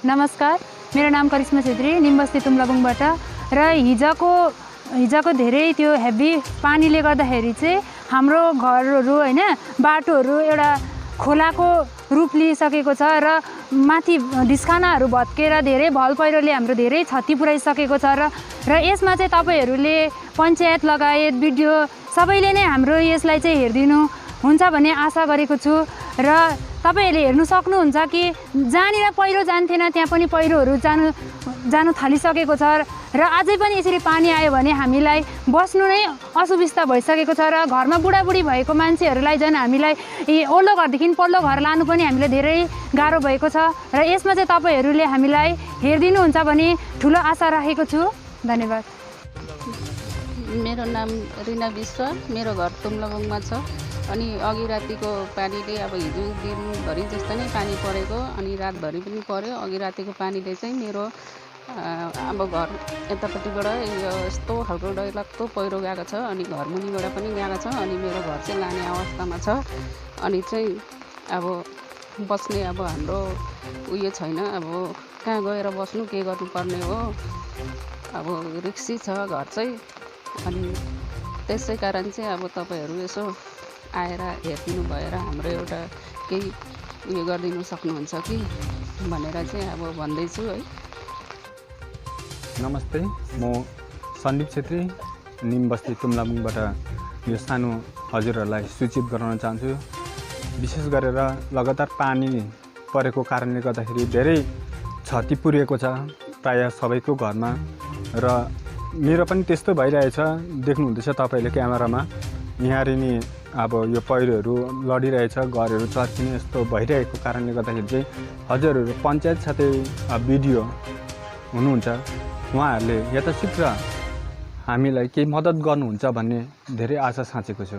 नमस्कार, मेरो नाम करिश्मा छेत्री, निमबस्ती तुमलबुङबाट। र हिजोको धेरै त्यो हेभी पानीले गर्दाखेरि चाहिँ हाम्रो घरहरू हैन बाटोहरू एउटा खोलाको रूप लिइसकेको छ र माथि ढिस्कानाहरू भत्केर धेरै भल पहिरोले हाम्रो धेरै क्षति पुर्याइसकेको छ र यसमा चाहिँ तपाईहरूले पञ्चायत लगायत बिडिओ सबैले नै हाम्रो यसलाई चाहिँ हेरिदिनु हुन्छ भन्ने आशा गरेको छु र तपाईहरूले हेर्नु सक्नुहुन्छ कि जहाँनिर पहिरो जान्थेन त्यहाँ पनि पहिरोहरू जानु थालिसकेको छ र अझै पनि यसरी पानी आयो भने हामीलाई बस्नु नै असुविस्ता भइसकेको छ र घरमा बुढाबुढी भएको मान्छेहरूलाई झन् हामीलाई ओल्लो घरदेखि पल्लो घर लानु पनि हामीलाई धेरै गाह्रो भएको छ र यसमा चाहिँ तपाईहरूले हामीलाई हेरिदिनुहुन्छ भने ठुलो आशा राखेको छु। धन्यवाद। मेरो नाम रिना विश्व, मेरो घर तुमलबुङमा छ। अनि अघि रातिको पानीले अब हिजो दिनभरि जस्तो नै पानी परेको अनि रातभरि पनि पर्यो। अघि रातिको पानीले चाहिँ मेरो अब घर यतापट्टिबाट यस्तो खालको डरलाग्दो पहिरो गएको छ अनि घर मुनिबाट पनि गएको छ अनि मेरो घर चाहिँ लाने अवस्थामा छ। अनि चाहिँ अब बस्ने अब हाम्रो उयो छैन, अब कहाँ गएर बस्नु के गर्नुपर्ने हो, अब रिक्सी छ घर चाहिँ। अनि त्यसै कारण चाहिँ अब तपाईँहरू यसो आएर हेरिदिनु भएर हाम्रो एउटा केही उयो गरिदिनु सक्नुहुन्छ कि भनेर चाहिँ अब भन्दैछु है। नमस्ते, म सन्दीप छेत्री, निमबस्ती तुमलबुङबाट यो सानो हजुरहरूलाई सूचित गराउन चाहन्छु। विशेष गरेर लगातार पानी परेको कारणले गर्दाखेरि धेरै क्षति पुर्याएको छ प्रायः सबैको घरमा र मेरो पनि त्यस्तो भइरहेछ। देख्नुहुँदैछ तपाईँले क्यामेरामा, यहाँनिर नि अब यो पहिरोहरू लडिरहेछ, घरहरू चर्किने यस्तो भइरहेको कारणले गर्दाखेरि चाहिँ हजुरहरू पञ्चायत साथै बिडिओ हुनुहुन्छ, उहाँहरूले यथाशीघ्र हामीलाई केही मद्दत गर्नुहुन्छ भन्ने धेरै आशा साँचेको छु।